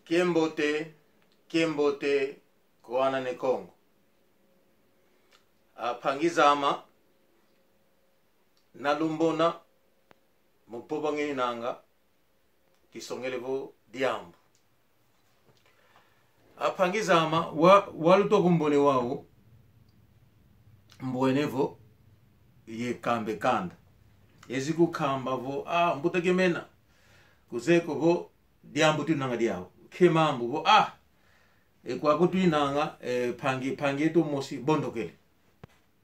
Kiembote, kiembote, koana ne Kongo. Aphangizama nalumbona mupopangeni nanga kisongele vo diambu. Aphangizama wa walutokumbone wawo mbwenevo ye kambe kanda ezikukhamba vo ah mbutekemena kuzeko vo diambu tunanga diawo khemambu vo ah ekwako tuinanga eh, phangi phangi yetu mosi bondokele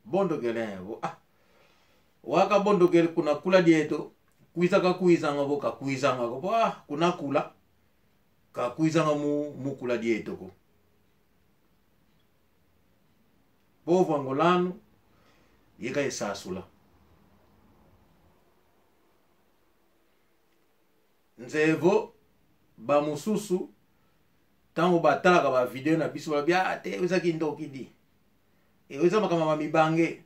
bondokele vo ah waka bondokele kuna kula dieto kuiza kakuizanga vo kakuizanga ko ah kuna kula kakuizanga mu mukula dieto ko povo angolano yeka esasula nzevo bamosusu ntango batalaka bavideo na biso balobi ah te eza kindoki di eza makambo ya mibange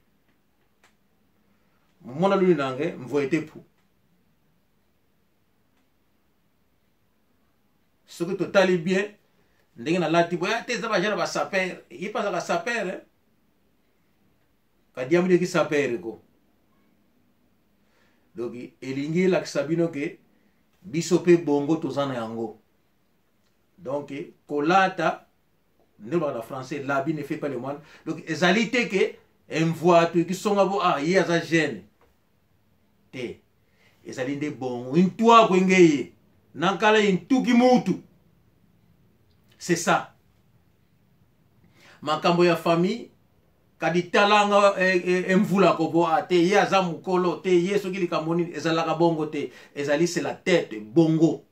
mona luli nange mvoye te pu soki totali bien ndenge nalati boya te eza bajana basaper ye mpe azalaka saper eh? kadiambu leki saper ko donc elingi elakisa bino ke biso mpe bongo toza na yango. Donc kolata nde baka na français, l'habit ne fait pas le moine. Donc ezali te ke emvuatu ekisonga bo ah ye aza jeune te, ezali nde bongo intwako engeye nankala intuki mutu. C'est ça makambo ya famille kadi talanga emvula kobo a te ye aza mokolo te ye soki likambo nini ezalaka bongo te, ezali c'est la tête bongo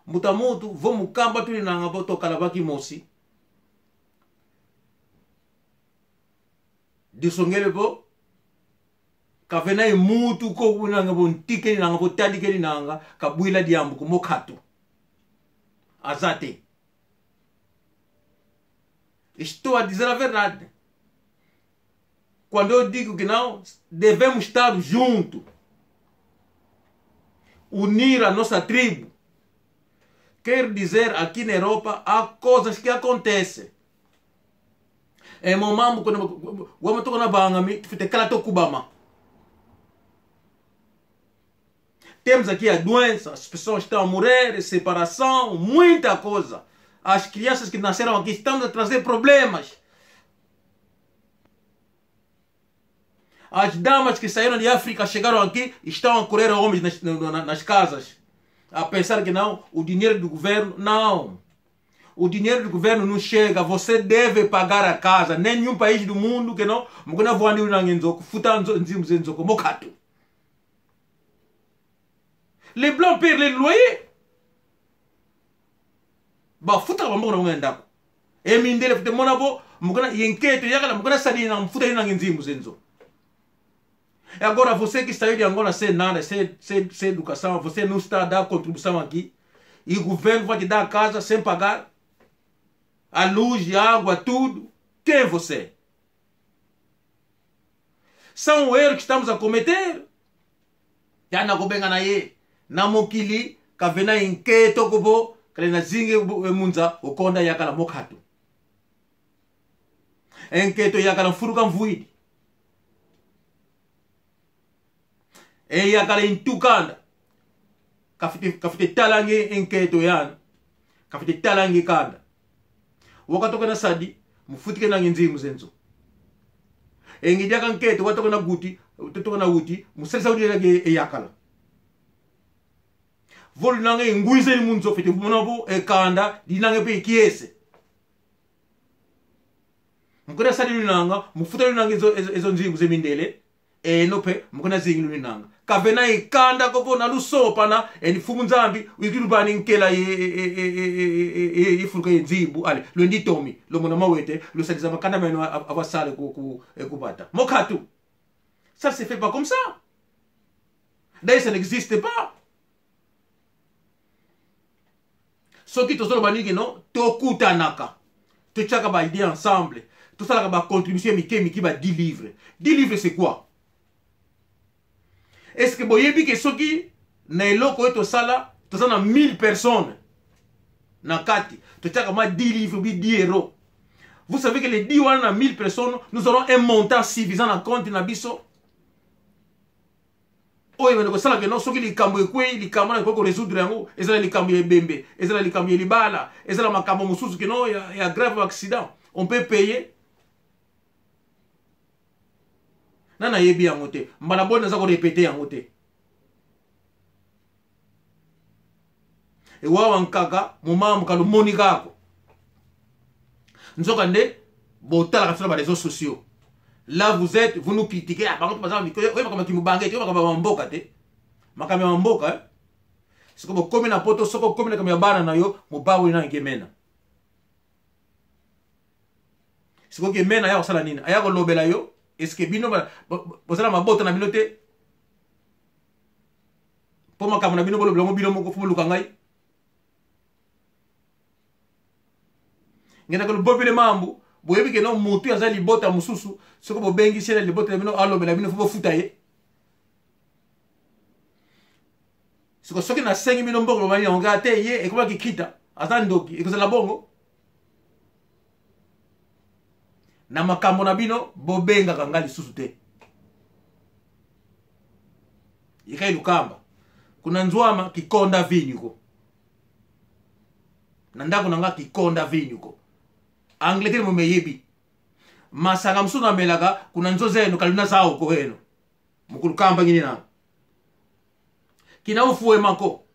mbuta mutu vo mukamba tuli nanga bo tokala baki mosi disongele bo kavena ye mutu ko nanga bo ntikeli nanga bo tandikeli nanga kabwila diambu ko mokatu aza te. Estou a dizer a verdade. Quando eu digo que não, devemos estar juntos. Unir a nossa tribo. Quer dizer, aqui na Europa há coisas que acontecem. E momambo quando wama toko na bangami, fite kala to kubama. Temos aqui a doença, as pessoas estão a morrer, separação, muita coisa. As crianças que nasceram aqui estão a trazer problemas. As damas que saíram de África, chegaram aqui, estão a correr homens nas casas. A pensar que não, o dinheiro do governo, não. O dinheiro do governo não chega, você deve pagar a casa. Nenhum país do mundo que não, mukuna voandi unangenzo, futa nzimu zenzo, mokato. Les blancs payent les loyers. Bafuta bambongo na bango ya ndako. Emindele fute mona bo mukuna yenketo yakala mukuna sali na mfuta ina nzingu zenzo. E agora você que saiu de Angola sem nada, sem educação, você não está a dar contribuição aqui. E o governo vai te dar a casa sem pagar a luz, a água, tudo. Quem é você? São erros que estamos a cometer. Ya na kobenga na ye na mokili kavena inketo kobo kale na zinge munza okonda yakala mokatu enketo yakala mfuruka mvuidi e yakala intukanda kafite kafite talange enketo yana kafite talange kanda wakatoka na sadi mufutike nange nzimu zenzo engidiaka nketo watoka na guti totoka na wuti musalisa wuti yake eyakala volu nange enguizeni munzo fete munopo ekanda dinange pe kiese mukuna sali lunanga mufuta lunanga ezo ezo nzingu zemindele eno pe mukuna zingi lunanga kavena ikanda kopo na lusopa na eni fumu nzambi ukilubani nkela ye ifuruka ye nzimbu ale lwendi tomi lomona mawete lusaliza makanda meno avasale ku ku kubata mokatu. Ça se fait pas comme ça. D'ailleurs, ça n'existe pas. Soki tozoloba nini no tokutanaka totiaka ba idée ensemble tosalaka ba contribution mike mike ba 10 livres. 10 livres c'est quoi? Est-ce que boyebi ke soki na eloko oyo tosala Toza na 1000 personnes na kati, totiaka mwa 10 livres bi 10 euros. Vous savez que les 10 wana na 1000 personnes, nous aurons un montant suffisant na compte na biso oyo ebende kosala ke no soki likambo ekwei, likambo na ekoki koresoudre yango. Ezala likambo ya ebembe, ezala likambo ya libala, ezala makambo mosusu keno ya grave accident, on peut payer. Na nayebi yango te, mbala boni naza korepete yango te. Ewawa nkaka momambo kalomoni kako nzoka nde botalaka biso na bareseaux sociaux. Là vous êtes, vous nous critiquez. Ah, bango baza mikolo oyo makambo kimubange te, makambo ya mboka te, makambo ya mboka, eh? Soko bokomi na poto, soko okomi na makambo ya bana na yo, mobaweli na ngemena. Sikoyo gemena aya kosala nini? Aya kolobela yo. Eske bino bozala mabota na bino te? Mpo makambo na bino bolobela yango bino moko, fo boluka ngai ngendaka lobobele mambu. Boyebi ke no motu aza libota mosusu, soki bobengisi ye na libota na bino alobela bino, fo bofuta ye. Siko soki nasengi bino mbongo, bobani yango kaka te, ye ekomaki kita aza ndoki. Ekozala bongo na makambo na bino, bobengaka ngai lisusu te. Yekai lukamba kuna nzwama kikonda vinyu ko na ndako na nga kikonda vinyu ko Angleterre momeyebi masanga mosusu namelaka kuna nzoza eno kaluna zao ko eno mokulu kamba ngini na kina ofuema ko.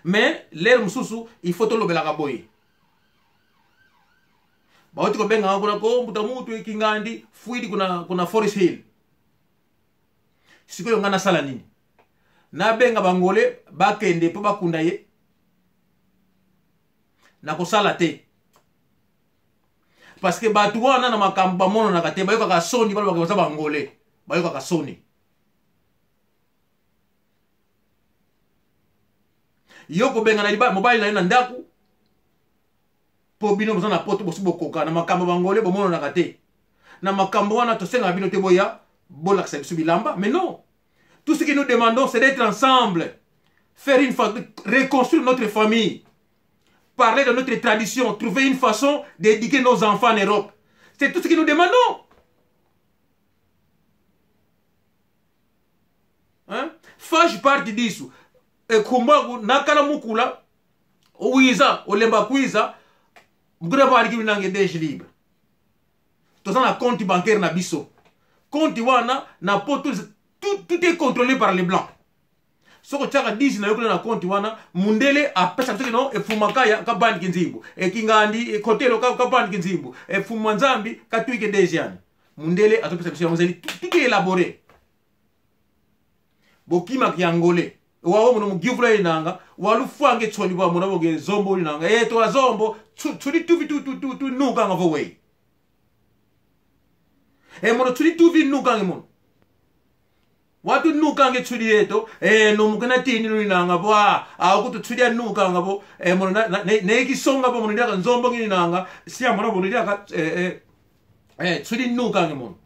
Mais lere mosusu il faut tolobelaka boye. Bauti kobengaka kuna ko mbuta mutu ekingandi fuidi kuna Forest Hill. Sikoyo ngai nasala nini? Nabenga bangole bakende mpo bakunda ye? Nakosala te, parce que bato wana na makambo bamonanaka te, bayokaka soni. Balobaka baza bangole, bayokaka soni. Yo kobengana mobali na yo na ndako mpo bino boza na poto, bosi bokoka na makambo bangole bomonanaka te na makambo wana. Tosengaka bino te boya bolakisa biso bilamba, mais non, tout ce que nous demandons, c'est d'être ensemble, faire une reconstruire notre famille, parler de notre tradition, trouver une façon d'éduquer nos enfants en Europe. C'est tout ce que nous demandons, hein? Faz parte disso. Ekumbaku nakala mukula owiza olemba kwiza mukuna baliki binange deje libre. Toza na compte bancaire na biso, compte wana na poto, tout est contrôlé par les blancs. Soki otiaka 10 na yo kuna na compte wana, mundele apesa biso kino efumaka ya kabandiki nzimbu ekingandi ekotelo kabandiki nzimbu efuma nzambi katwike dejiani. Mundele azopesa biso yango, ezali tout est élaboré. Bokimaka ya ngole wawo muno mugivula inanga walufwange tsoni bwa muno boge zombo inanga e to azombo tsuli tuvi tu tu tu tu nuka ngavo wei e muno tsuli tuvi nuka nge muno watu nuka nge tsuli yeto e no mukana tini nuinanga bo a akutu tsuli ya nuka ngavo e muno ne kisonga bo muno ndaka nzombo ngini nanga siya muno muno ndaka e e tsuli nuka nge muno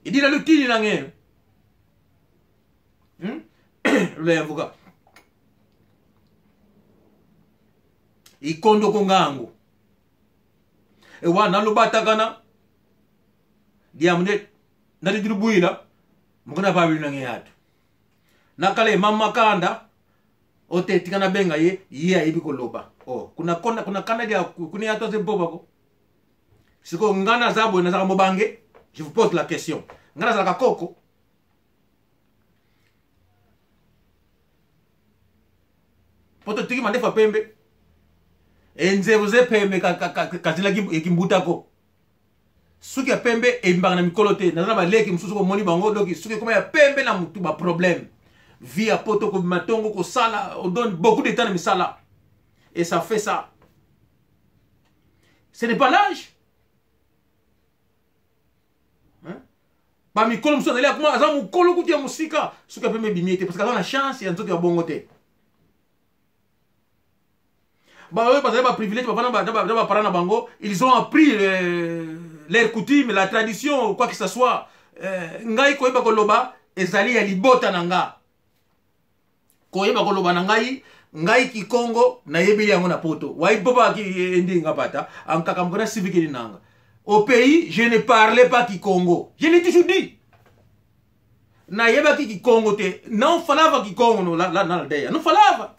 idina lutini nange. Lulemvuka ikondo kongangu ewa nalubatakana diamunde nalidilubwila mukana babili nange yatu nakale mama kanda ote tikana benga ye ye ayebi koloba oh kuna kona kuna kanda dia kuna yato zebobako. Sikoyo nga naza boye, nazalaka mobange? Je vous pose la question, nga nazalaka koko? Po totiki mandefu ya pembe, enzevu ze pembe kazila ekimbutako suki ya pembe ebimbaka na mikolo te. Naza na baleki mosusu komoni bango doki suki ekoma ya pembe na motu, baproblème vie ya poto, kobima ntongo kosala, on donne beaucoup de temps na misala et ça fait ça. Ce n'est pas l'âge, hein? Bamikolo mosusu azali akoma aza mokolo kutu ya mosika, soki apemi ebimi ye te, parce que aza na chance ya nzoto ya bongo te. Baoyo bazali baprivilège, bavanda na baparent na bango, ils ont appris leur coutume, la tradition, quoi que ce soit. Ngai koyeba koloba ezali ya libota na nga. Koyeba koloba na ngai, ngai kikongo nayebeli yango na poto. Wai boba ki ndinga bata, ankaka mkona civique nanga. Au pays, je ne parlais pas kikongo. Je l'ai toujours dit. Nayebaki kikongo te. Não falava kikongo no, lá, lá na aldeia. Não falava.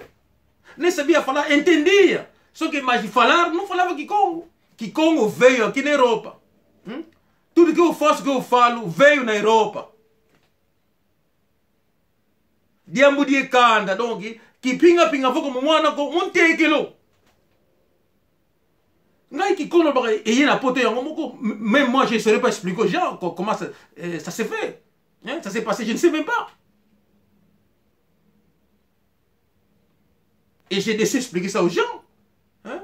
Nem sabia falar, entendia. Só que, mas falar, não falava kikongo. Kikongo veio aqui na Europa. Tudo que eu faço, que eu falo, veio na Europa. Diambu die kanda, donc, kipinga pinga voko mwana ko muntekelo. Ngai kikongo baka eye na poto yango moko, même moi je ne saurais pas expliquer aux gens comment ça s'est fait. Hein, ça s'est passé, je ne sais même pas. Et j'ai décidé d'expliquer ça aux gens. Hein?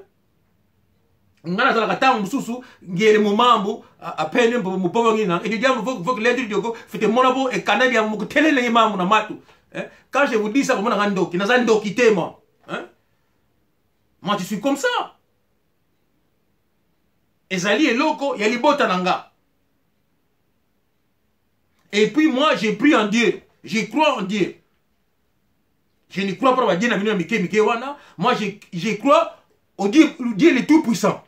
Nga nazalaka ntango mosusu ngele momambu apene mopobo ngina edi diambu vok lendi diogo fete mona bo ekanda diambu mokutelele ye mambu na matu. Hein? Quand je vous dis ça, komona nga ndoki, naza ndoki te moi. Hein? Moi je suis comme ça. Ezali eloko ya libota na nga. Et puis moi j'ai pris en Dieu, je crois en Dieu. Je ne crois pas à Dieu na bino ya mike mike wana. Moi je crois au Dieu, le Dieu le tout puissant.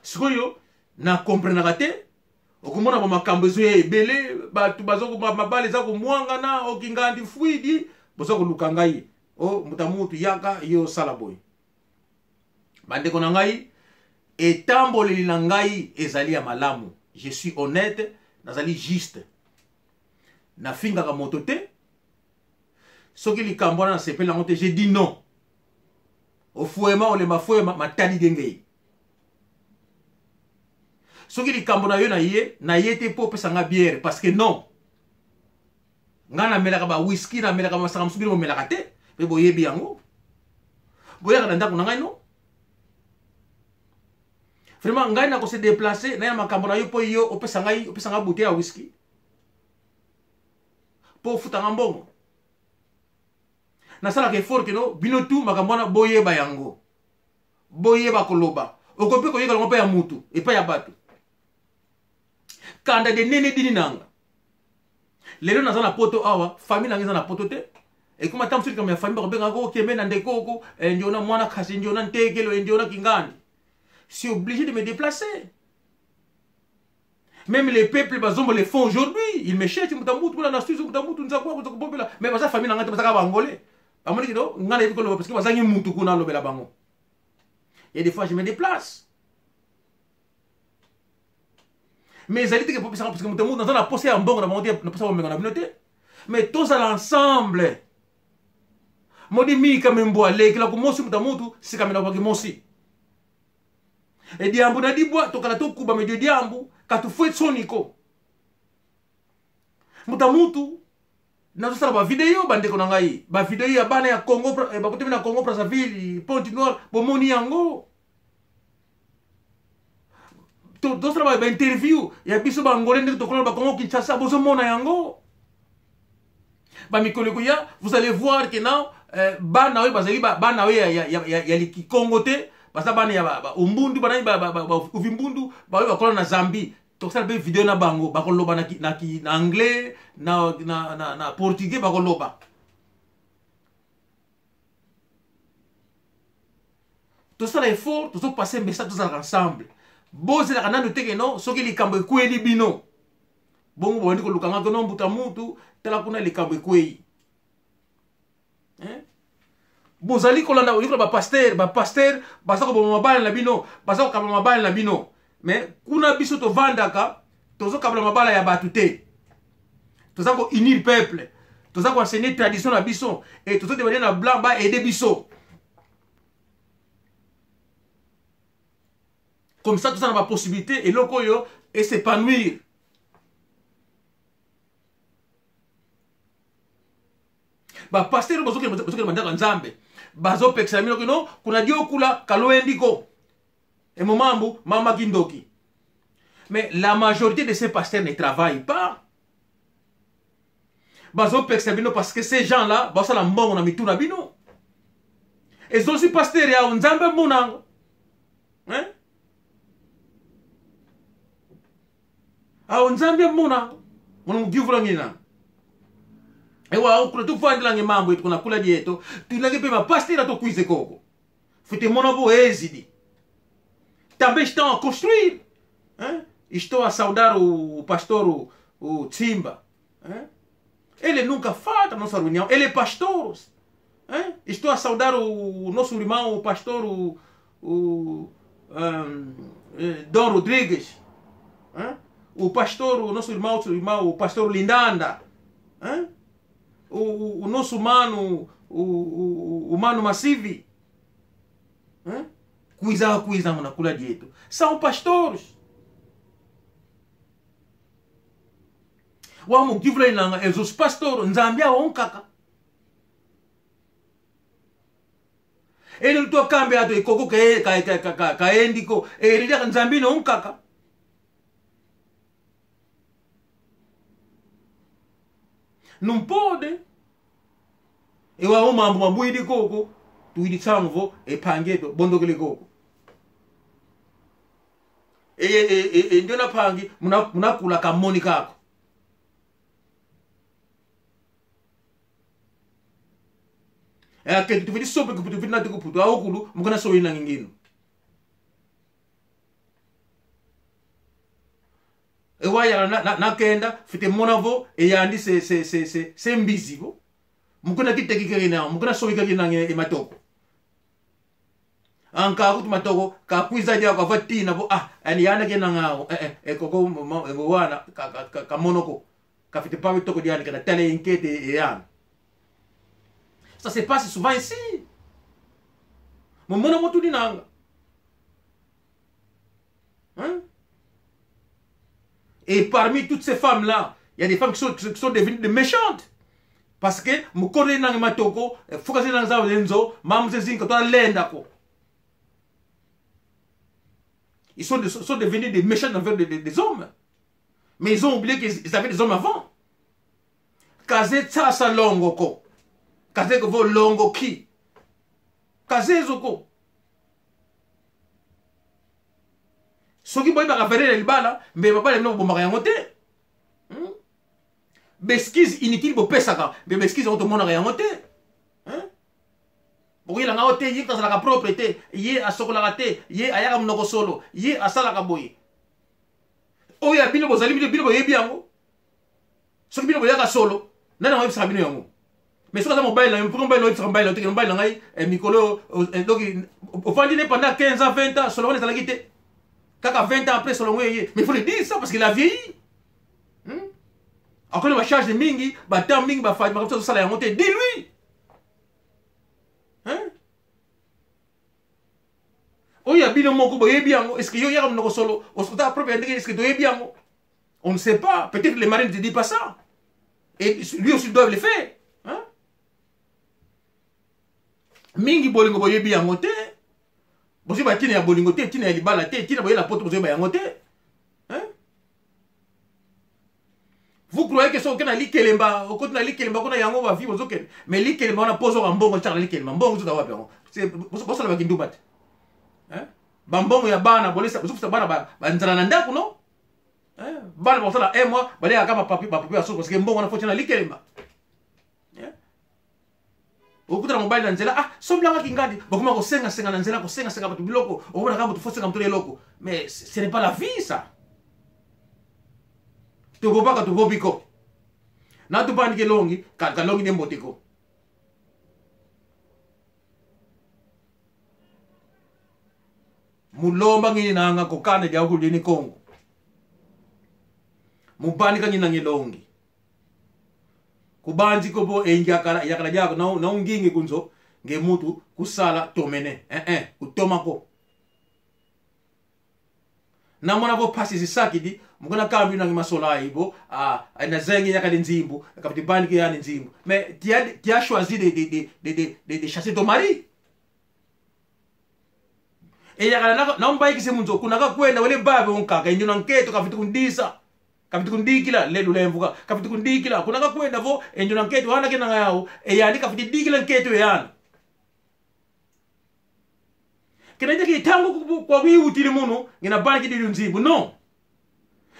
Sikoyo na comprenaka te, okomona ba makambo ezoya ebele, bato baza ko mabala eza komwangana, okingandi fuidi, boza koluka ngai. O moto ya mutu yaka yo sala boye. Bandeko na ngai, etamboleli na ngai ezali ya malamu. Je suis honnête, nazali juste. Nafingaka moto te. Soki likambo wana nasepeli yango te, je dis non. Ofuema olema fuema matali denge. Soki likambo na yo na ye, na ye te po opesa nga bière parce que non. Nga namelaka ba whisky, namelaka masanga mosusu bino bomelaka te, pe boyebi yango. Boyaka na ndako na ngai non. Vraiment ngai nako se déplacer na ya makambo na yo po yo opesa ngai, opesa nga bouteille ya whisky. Po ofuta nga mbongo. Nasalaka effort que no bino tout makambo wana boyeba yango. Boyeba koloba. Okoki pe koyeba yango pe ya mutu, epai ya bato. Kanda de nene dini nanga. Lelo naza na poto awa, famille nanga eza na poto te. Ekoma ntango mosusu likambo ya famille bakobengaka ko okende na ndeko oko, ndiona mwana kasi, ndiona ntekelo, ndiona kingandi. C'est obligé de me déplacer. Même les peuples bazombo les font aujourd'hui. Ils me cherchent, mutambutu, mwana na Suisse, mutambutu, nzakwa, nzakwa, bobela. Mais baza famille nanga te, bazaka ba Angolais. Bamoni ki no, ngana yebi koloba parce que bazangi mutu kuna lobela bango. Et des fois je me déplace. Mais ezali te ke popesaka parce que mutambutu naza na posa ya mbongo na bango te, na posa ya bomengo na bino te. Mais tozala ensemble. Modi mika membwa lekela ku mosi mutambutu, sikamela kwa kimosi. E diambu na dibwa tokala tokuba medio diambu katufwe tsoniko. Mutamutu nazosala ba video bandeko na ngai, ba video ya bana ya Congo, bakotemi na Congo Brazzaville, Pointe Noire, bomoni yango. Tozosala ba interview ya biso ba Angolais ndenge tokola ba Congo Kinshasa, bozomona yango. Ba mikolo ekoya, vous allez voir que non, bana oyo bazali bana oyo ya likikongo te, baza bana ya ba Umbundu, bana ba Uvimbundu, ba oyo bakola na Zambie. Tokosala pe video na bango, bakoloba na anglais, na portugais bakoloba. Tosala effort, tozo passer message, tozalaka ensemble. Bozelaka nanu te ke non, soki likambo ekweli bino. Bongo bobandi koluka nga ke non, mbuta mutu, tala kuna likambo ekwei. Hein? Bozali kolanda, oyokola ba pasteur, ba pasteur baza koboma mabala na bino, baza kokaba mabala na bino. Mais kuna biso tovandaka, tozokabla mabala ya bato te. Toza ko unir peuple, toza ko enseigner tradition na biso et tozo demander na blanc ba aider biso. Comme ça toza na ba possibilité eloko oyo et s'épanouir. Ba pasteur bazokende bandako ya Nzambe, bazopekisa bino kino kuna diokula kaloendiko et momambu mama kindoki. Mais la majorité de ces pasteurs ne travaillent pas. Bazopekisa bino parce que ces gens-là basala mbongo na mitu na bino. Ezosi pasteur ya Nzambe monango. Hein? Awo Nzambe monango. Mono mugivula ngina. Ewa okula tuvandilange mambo yetu kunakula dieto tunange pe mapastera tokuize koko futemona bo ezidi também estão a construir, hein? Estou a saudar o pastor o Tsimba, hein? Ele nunca falta na nossa reunião, ele é pastor, hein? Estou a saudar o nosso irmão, o pastor o Dom Rodrigues, hein? O pastor, o nosso irmão, o pastor Lindanda, hein? O nosso mano, o mano Massivi, hein? Kuiza kuiza na kula dieto. São pastores. Wa mukivula inanga ezo pastor Nzambi aonkaka. Ele to kambe ato ikoko ka ka ka ka ka endiko ele dia Nzambi no nkaka. Não pode. Eu amo mambo mabuidi koko. Tuidi tsango e pangeto bondokele koko. E ndio na pangi munakula kamoni kako. E ke tu vidi sope ku tu vidi na tu putu aokulu mukana so ina ngino. E waya na kenda fite monavo e yandi se se se se se mbizivo. Mukuna kiteki kina mukuna so ika kina e matoko. Anka kutu matoko ka kuiza dia ka vatina bo ah ani yana ke nangao e koko wana ka ka ka monoko ka fite pa toko dia kana tele inkete e yana. Ça se passe souvent ici. Mona motu dinanga. Hein? Et parmi toutes ces femmes-là, il y a des femmes qui sont devenues des méchantes. Parce que mukore nang matoko, fukase nang zawo lenzo, mamze zinka toa lenda ko. Ils sont devenus des méchants envers des hommes. Mais ils ont oublié qu'ils avaient des hommes avant. Kaze tsasa longo ko. Kaze ko longo ki. Kaze zoko. Soki boy baka fere libala, mais papa le no bomaka yango te. Beskise inutile bo pesaka, mais beskise on te monaka yango te. Hein? Boyela nga te ye kasalaka propre te, ye asokolaka te, ye ayaka monoko solo, ye asalaka boye. Oyo ya bino bozali bino boyebi yango. Soki bino boyaka solo, nani oyebisaka bino yango? Mais soki aza mobali na yo, pourquoi mobali na oyebisaka mobali na yo te, mobali na ngai mikolo donc ofandi ne pendant 15 ans, 20 ans, solo wana ezalaki te. Kaka 20 ans après solo ye. Mais il faut le dire ça parce qu'il a vieilli. Encore ba charge mingi, ba temps mingi ba fa, ba sala yango te. Dis-lui. Hein? Oyo ya bino moko boyebi yango, est-ce que yo yaka monoko solo, osota propre ndenge, est-ce que toyebi yango? On ne sait pas, peut-être les maris ne te disent pas ça. Et lui aussi doit le faire. Hein? Mingi bolingo boyebi yango te. Bozoyeba tina ya bolingo te, tina ya libala te, tina boyela poto bozoyeba yango te. Hein? Vous croyez que soki na likelemba, okoti na likelemba kuna yango ba vie bozokende. Mais likelemba wana pozo ka mbongo tshaka likelemba, mbongo zoza wapi yango? C'est bosala ba kindumba te. Hein? Ba mbongo ya bana bolesa bozofisa bana ba nzala na ndako no? Hein? Bana bosala un mois, baleka kaka ba papi ya soko parce que mbongo wana faut na likelemba. Hein? Okutana mobali na nzela, ah, somblanga kingandi, bakoma kosenga senga na nzela, kosenga senga bato biloko, okomona kaka moto faut senga moto eloko. Mais ce n'est pas la vie ça. Tokobaka tokobiko. Na tupandike longi, ka longi ne mboteko. Mulomba ngini nanga kokana dia kulini Kongo. Mubandika ngini nange longi. Kubanzi kobo enjakala yakala jako na ungingi kunzo nge mutu kusala tomene kutomako. Na mona bo pasi zisakidi mukona kambi nange masola ibo a na zengi yakali nzimbu kapiti bandike yani nzimbu. Mais tu as choisi de chasser ton mari. E yakala na mbaiki se munzo kuna ka kwenda wale babe onkaka inyo nanketo kapiti kundisa. Kapiti kundikila lelu lemvuka kapiti kundikila kuna ka kwenda vo enyo nanketo wana kena ngao e yani kapiti dikila nketo yana. Kena ndiki tango kwa wiutile muno ngina banki dili nzimbu no.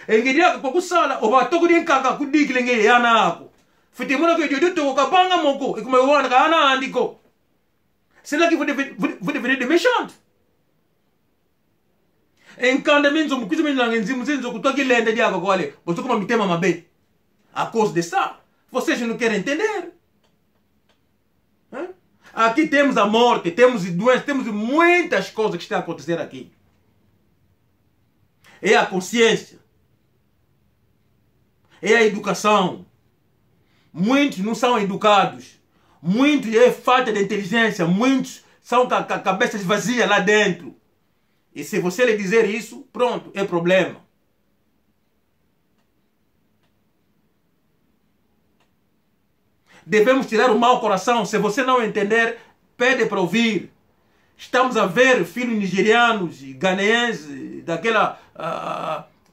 Engidia kwa kusala obatoko di nkaka kudikile nge yana ako. Fete monako edio toko kabanga moko ekuma wana ka ana andiko. C'est là que vous devez, vous, vous devenez des méchantes. Enkanda minzo mukwizo minanga nzimu zinzo kutoki lende diako kwale. Bozokoma mitema mabe. À cause de ça, vocês não querem entender. Hein? Aqui temos a morte, temos doenças, temos muitas coisas que estão a acontecer aqui. É a consciência. É a educação. Muitos não são educados. Muitos é falta de inteligência. Muitos são cabeças vazias lá dentro. E se você lhe dizer isso, pronto, é problema. Devemos tirar o mau coração. Se você não entender, pede para ouvir. Estamos a ver filhos nigerianos e ganeenses daquela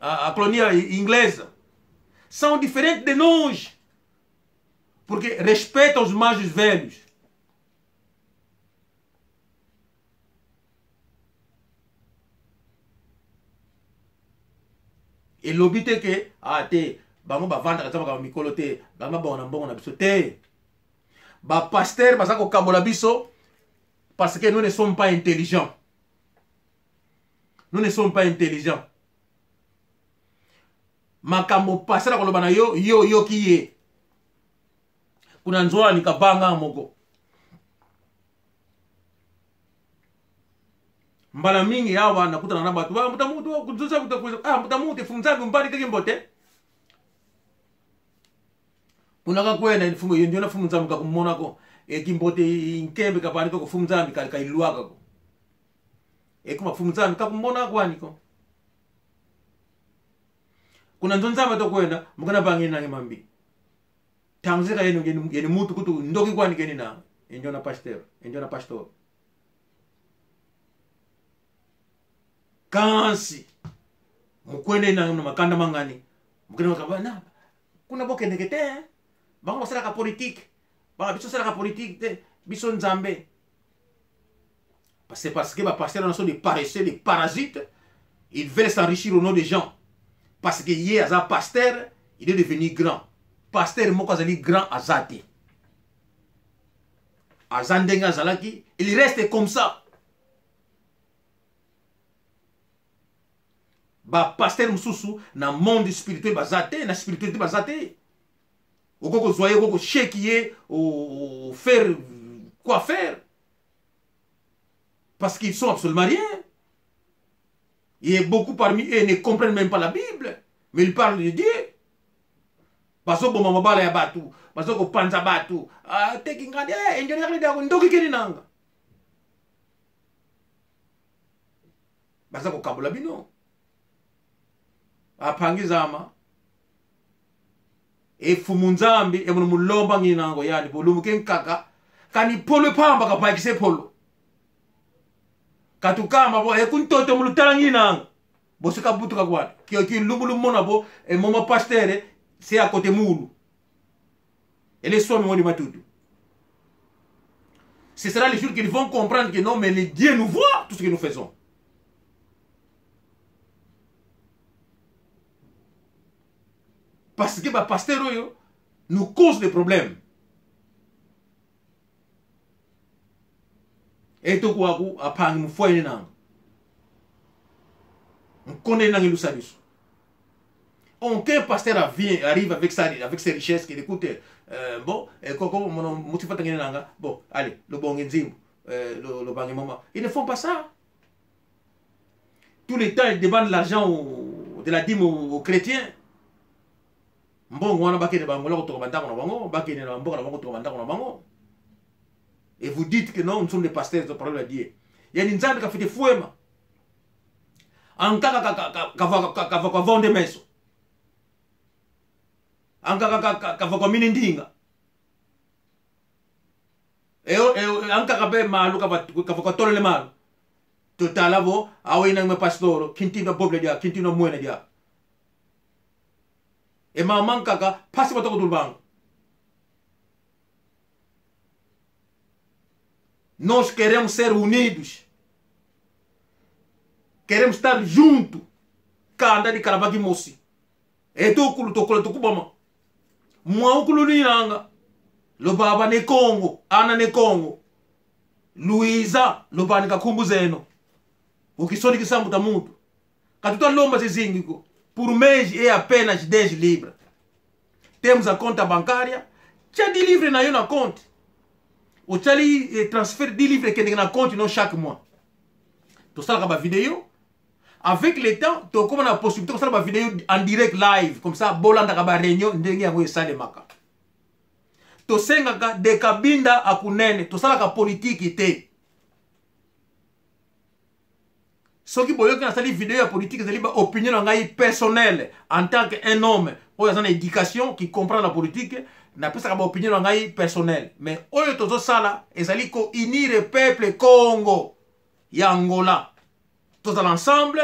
a colonia inglesa. São diferentes de nós. Porque respeitam os mais velhos. Elobi te ke ah te bango bavandaka eza makambo mikolo te, bango bango na mbongo na biso te. Ba pasteur baza kokabola biso parce que nous ne sommes pas intelligents. Nous ne sommes pas intelligents. Makambo pasteur akoloba na yo, yo yoki ye. Kuna nzwani kabanga moko. Mbala mingi awa nakutana na bato ba muta mutu kuzuza kuta kuzuza ah muta mutu funza mbali kaki mbote kunaka kwena mfumo ndio na fumu nzambi kakumona ko e kimbote inkembe kapani ko fumu nzambi ka kailuaka ko e kuma fumu nzambi kakumona kwani ko kuna nzo nzambi to kwenda mukana bangi nange mambi tangzeka yenu yenu yenu mutu kutu ndoki kwani keni na enjo na pasteur enjo na pastor kansi mukwende na makanda mangani mukende makabana kuna bokendeke te bango basalaka politique baka biso salaka politique te biso nzambe. C'est parce que ba pasteurs sont des paresseux, des parasites. Ils veulent s'enrichir au nom des gens. Parce que hier, aza pasteur, il est devenu grand. Pasteur moko azali grand azate. Azandenga azalaki, il reste comme ça. Ba pasteur mususu na monde spirituel bazate, na spiritualité bazate. Okoko zoye, okoko shekiye, o faire quoi faire. Parce qu'ils sont absolument rien. Et beaucoup parmi eux ne comprennent même pas la Bible. Mais ils parlent de Dieu. Bazo boma mabala ya batu, bazo ko panza batu. Ah, teki ngadi, eh, enjoni yakle da ndoki keni nanga. Bazo ko kabula bino. Apangizama. E fumu nzambi, e munu mulomba nginango yani bolumu kenkaka. Kani polo pamba kapakise polo. Katukamba bo e kuntoto mulutala nginango. Bosika butuka kwa. Kio ki lumbulu mona bo e moma pasteur c'est à côté moulu. Et les soins moni matutu. Ce sera le jour qu'ils vont comprendre que non, mais les dieux nous voient tout ce que nous faisons. Parce que ba pasteur oyo nous cause des problèmes. Et tout quoi ku apangi mfoye nanga. Mkonde nanga lusabiso. Aucun pasteur vient, arrive avec sa, avec ses richesses, qu'il écoute, bon, et koko, mon motif nanga, bon, allez, le bon nzimbu, le bangi mama. Ils ne font pas ça. Tous les temps, ils demandent l'argent de la dîme aux chrétiens. Mbongo wana bakende bango la kotoka bandako na bango, bakende na mboka na bango kotoka bandako na bango. Et vous dites que non, nous sommes des pasteurs de parole de Dieu. Yani nzambe ka fite fuema. Ankaka ka ka vonde meso. Ankaka ka ka ka mini ndinga. Eo ankaka pe malu ka ka ka tolele malu. Totala bo awina me pastoro, kintina boble dia, kintina mwene dia. E maman kaka pasi batoko dulbang. Nós queremos ser unidos. Queremos estar junto. Kanda de Karabaki Mossi. E tokulu tokula tokubama. Mwaukululilanga lobaba ne Kongo ana ne Kongo Luiza lobani kakhumbu zeno ukisoni kisambu ta mutu katuta lomba zizingiko por mês é apenas 10 libras. Temos a conta bancária, tia de livre na yo na conta. O tchali transfert de livre que na compte non chaque mois. Tosalaka ba vidéo avec le temps, tokoma na possibilité kosala ba vidéo en direct live comme ça bolandaka ba réunion ndenge yango esalemaka. Tosengaka de Kabinda akunene, tosalaka politiki te. Soki boyoki nasali video ya politique, ezali ba opinion na ngai personnelle en tant que un homme oyo aza na éducation qui comprend la politique. Napesaka ba opinion na ngai personnelle, mais oyo tozosala ezali ko unir peuple Congo ya Angola. Tozala ensemble,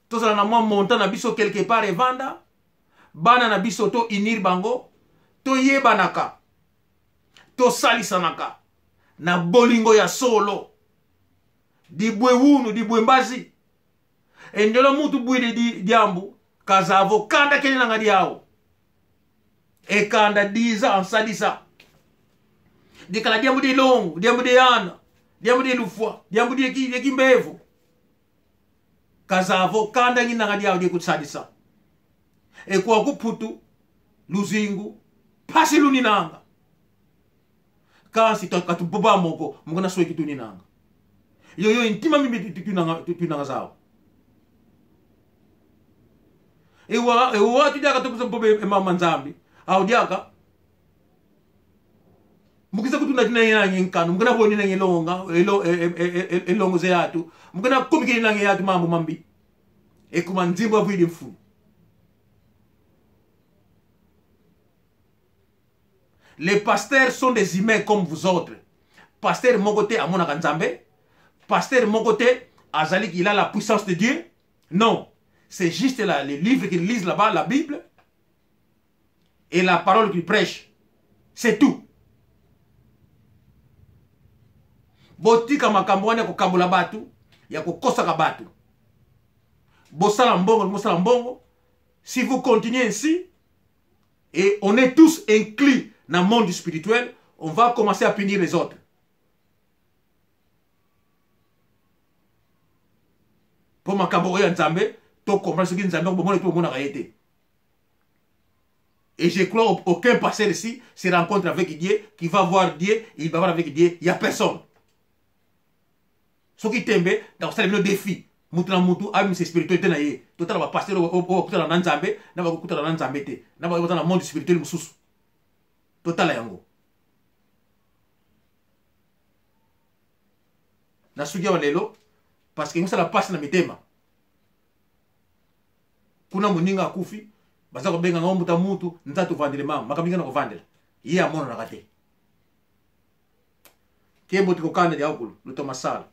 tozala na mwa montant na biso quelque part evanda bana na biso, to unir bango, toyebanaka, tosalisanaka na bolingo ya solo. Dibwe wunu dibwe mbazi endelo mutu bwili di diambu kazavo kanda kene nanga diao ekanda diza ansadisa dikala diambu di longo, diambu di ana, diambu di lufwa, diambu di kimbevu kazavo kanda ngi nanga diao di kutsadisa ekwa kuputu luzingu pasi luninanga kasi katuboba moko mukana soki tuninanga yo yo intima mimi tunanga zao ewa ewa tudiaka tukuza mpobe mama nzambi au diaka mukisa kutuna tina yangi nkanu mukana boni nangi longa elo elongo ze yatu mukana komikili nangi yatu mambo mambi ekuma nzimbo avwili mfulu. Les pasteurs sont des humains comme vous autres. Pasteur mokote amonaka nzambe, pasteur mokote azali qu'il a la puissance de Dieu. Non, c'est juste les livres qu'ils lisent là-bas, la Bible et la parole qu'ils prêchent. C'est tout. Botika makambo wana ko kambola batu, ya ko kosaka batu. Bosala mbongo, bosala mbongo. Si vous continuez ainsi, et on est tous inclus dans le monde spirituel, on va commencer à punir les autres. Pour makambo oyo ya Nzambe, to comprendre ce que Nzambe bomona to bomona été. Et je crois aucun pasteur ici se rencontre avec Dieu, qui va voir Dieu, il va voir avec Dieu, il n'y a personne. Ce qui tembe, dans ce le défi, mutu na mutu abimisa spiritualité na ye. Totala ba pasteur oyo bakutana na Nzambe, na bakutana na Nzambe te, na bakutana na monde spirituel mosusu. Totala yango. Na suki ya lelo parce que ngosala passe na mitema. Kuna moninga akufi, baza kobenga ngo muta mutu, nzatu vandele mama, makambo na kovandela. Ye amonanaka te. Kembo tikokanda dia okulu, luto masala.